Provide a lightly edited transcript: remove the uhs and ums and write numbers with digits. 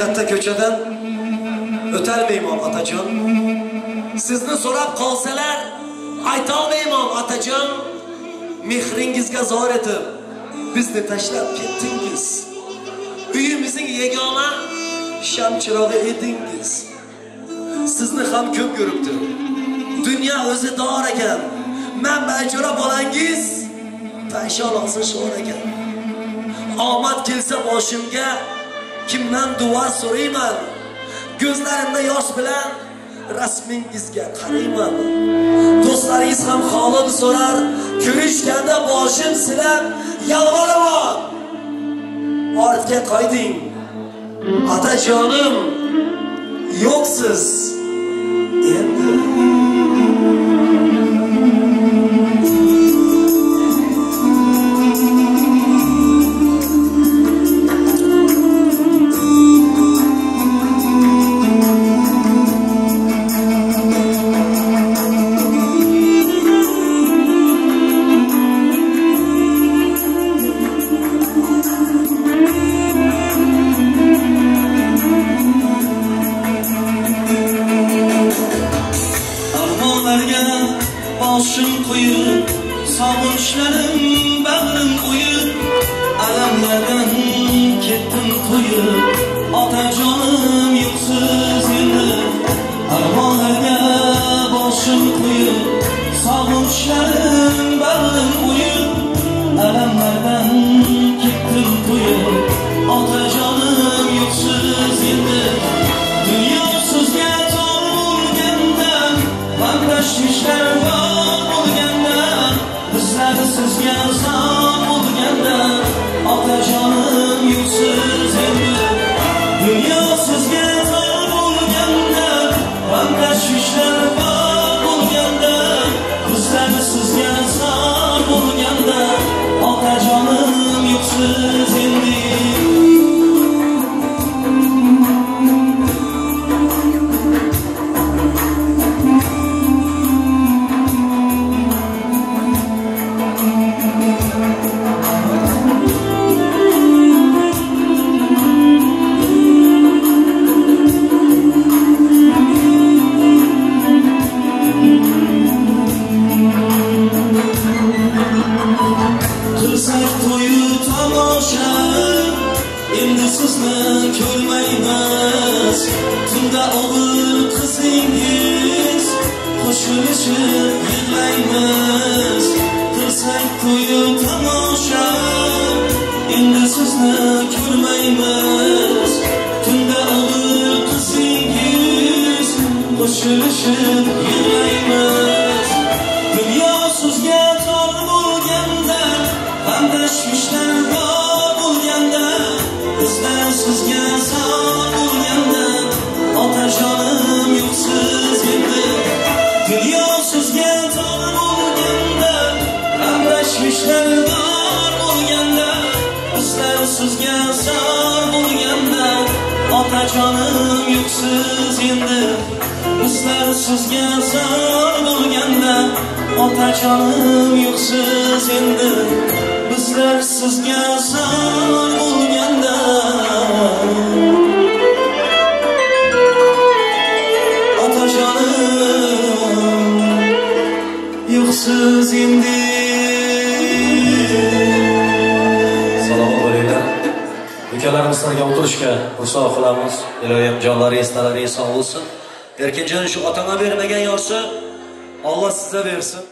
Katta ko'chadan o'tolmayman otajon. Sizni so'rab qolsalar aytolmayman otajon. Mehringizga zor etib bizni tashlab ketdingiz. Uyimizning yagona shamchirog'i edingiz. Sizni ham ko'p ko'ribdi. Dunyo o'zi dor ekan. Men bechora bolangiz peshonasi sho'r ekan. Omad kelsa boshimga kimdan duo so'rayman? Ko'zlarimda yosh bilan rasmingizga qarayman. Do'stlaringiz ham holim so'rar, ko'rishganda boshim silab yalvoraman. Ortga qo'yding, otajonim, yo'qsiz endi. Boshim qo'yib, sog'inchlarim bag'rim o'yib, alamlardan ketdim to'yib, otajonim yo'qsiz endi. Armonlarga boshim qo'yib, sog'inchlarim bag'rim o'yib, alamlardan ketdim to'yib, otajonim yo'qsiz endi. Dunyo sizga tor bo'lganda, g'am tashvishlar bor bo'lganda, bizlar sizga zor bo'lganda, otajonim yo'qsiz endi. Dunyo sizga tor bo'lganda, g'am tashvishlar bor bo'lganda, bizlar sizga zor bo'lganda, otajonim yo'qsiz endi. Qilsak to'yu tomosha, endi sizni ko'rmaymiz. Tunda o'g'il qizingiz qo'shilishib yig'laymiz. Qilsak to'yu tomosha, endi sizni ko'rmaymiz. Tunda o'g'il qizingiz qo'shilishib yig'laymiz. Dunyo sizga tor bo'lganda, g'am tashvishlar bor bo'lganda, bizlar sizga zor bo'lganda, otajonim yo'qsiz endi. Dunyo sizga tor bo'lganda, g'am tashvishlar bor bo'lganda, bizlar sizga zor bo'lganda, otajonim yo'qsiz endi. Bizlar sizga zor bo'lganda, otajonim yo'qsiz endi. Bizlar sizga zor bo'lganda, otajonim yo'qsiz endi. Salomat bo'linglar. Ukalarimizga o'tirishga ruxsat qilamiz. Iloyim jonlaringiz, tanlaringiz sog' bo'lsin. Erkinjon, shu otama bermagan yoshi Alloh sizga bersin.